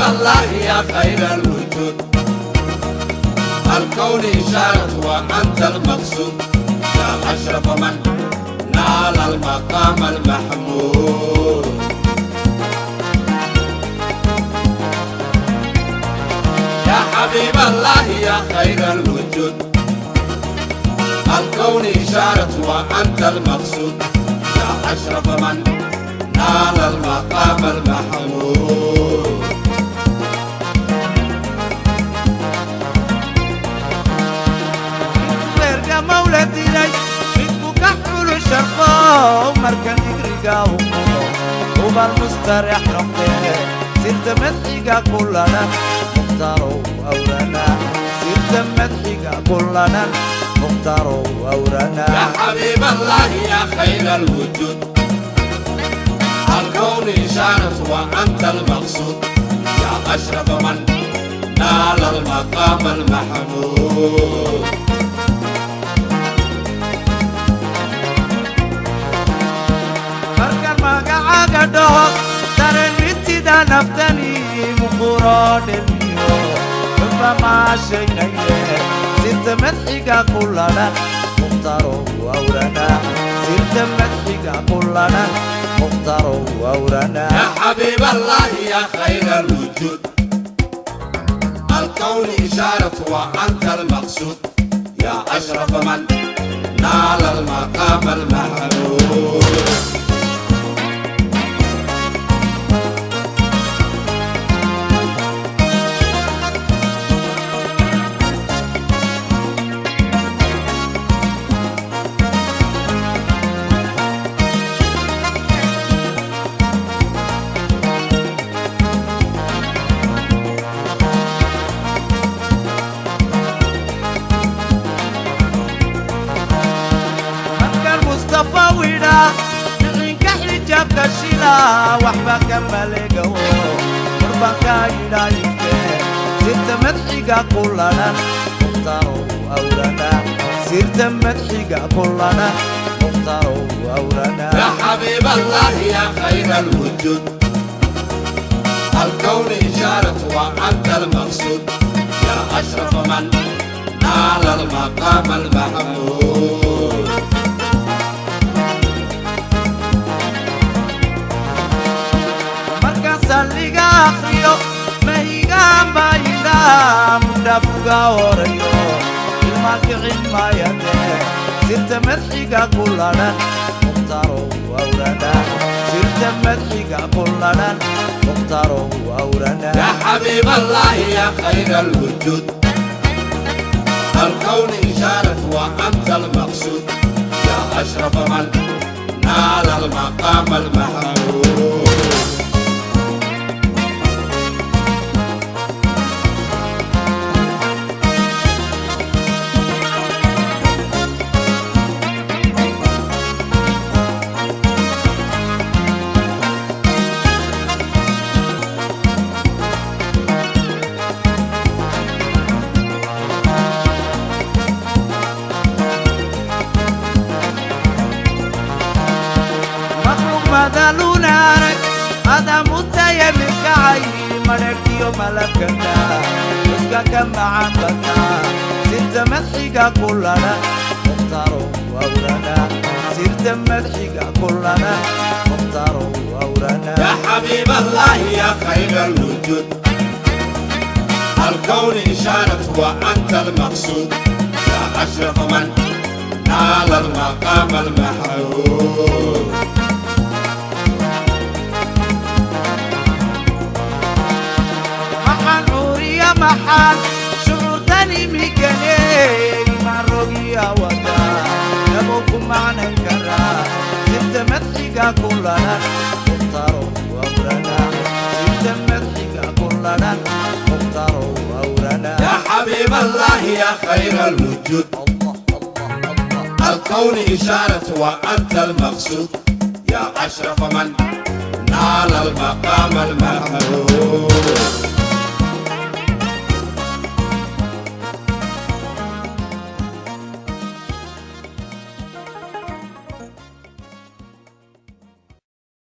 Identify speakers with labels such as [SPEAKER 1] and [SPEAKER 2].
[SPEAKER 1] الله يا خير الوجود، الكون إشارة وأنت المقصود، يا أشرف من نال المقام المحمود. يا حبيب الله يا خير الوجود، الكون إشارة وأنت المقصود، يا أشرف من نال المقام المحمود.
[SPEAKER 2] Reerka mawladilay midku ka xulu sharfo markan digriga u qubo ubal mustareex noqdee sirta madxiga kulanan Mukhtarow awrana, sirta madxiga kulanan Mukhtarow awrana.
[SPEAKER 1] يا حبيب الله يا خير الوجود، الكون إشارة وأنت المقصود، يا أشرف من نال المقام المحمود.
[SPEAKER 2] Markaan magacaaga dhaho dareen mitida naftani muquro dhemiyo xubba maashaynaye sirta madxiga kulanan Mukhtarow awrana, sirta madxiga kulanan Mukhtarow awrana.
[SPEAKER 1] يا حبيب الله يا خير الوجود، الكون إشارة وأنت المقصود، يا أشرف من نال المقام المحمود.
[SPEAKER 2] Markaan Mustafa widha dhicinka xijaabka shila waxba ka maleegawo qurbanka yidhaayifke sirta madxiga kulanan Mukhtarow awrana, sirta madxiga kulanan Mukhtarow awrana.
[SPEAKER 1] يا حبيب الله يا خير الوجود، الكون إشارة وأنت المقصود، يا أشرف من نال المقام المحمود.
[SPEAKER 2] Markaan salliga akhriyo mahigaan baa yidhaa mudhafuga horayo ilma kicin maayade sirta madxiga kulanan Mukhtarow awrana, sirta madxiga kulanan Mukhtarow awrana.
[SPEAKER 1] يا حبيب الله يا خير الوجود، الكون إشارة وأنت المقصود، يا أشرف من نال المقام المحمود.
[SPEAKER 2] Makhluuq madaluna arag adaa mutaya midkacay madhagtiyo malabkata uska ka macaan badnaa sirta madxiga kulanan Mukhtarow awrana, sirta madxiga kulanan Mukhtarow awrana.
[SPEAKER 1] يا حبيب الله يا خير الوجود، الكون إشارة وأنت المقصود، يا أشرف من نال المقام المحمود.
[SPEAKER 2] Maxaan cuuriya maxaan shucuurtani miganey maan rogiya wada nabuu ku macnan karaa sirta madxiga kulanan Mukhtarow awrana, sirta madxiga kulanan Mukhtarow awrana.
[SPEAKER 1] يا حبيب الله يا خير الوجود،
[SPEAKER 2] Allah Allah Allah.
[SPEAKER 1] الكون إشارة وأنت المقصود، يا أشرف من نال المقام المحمود.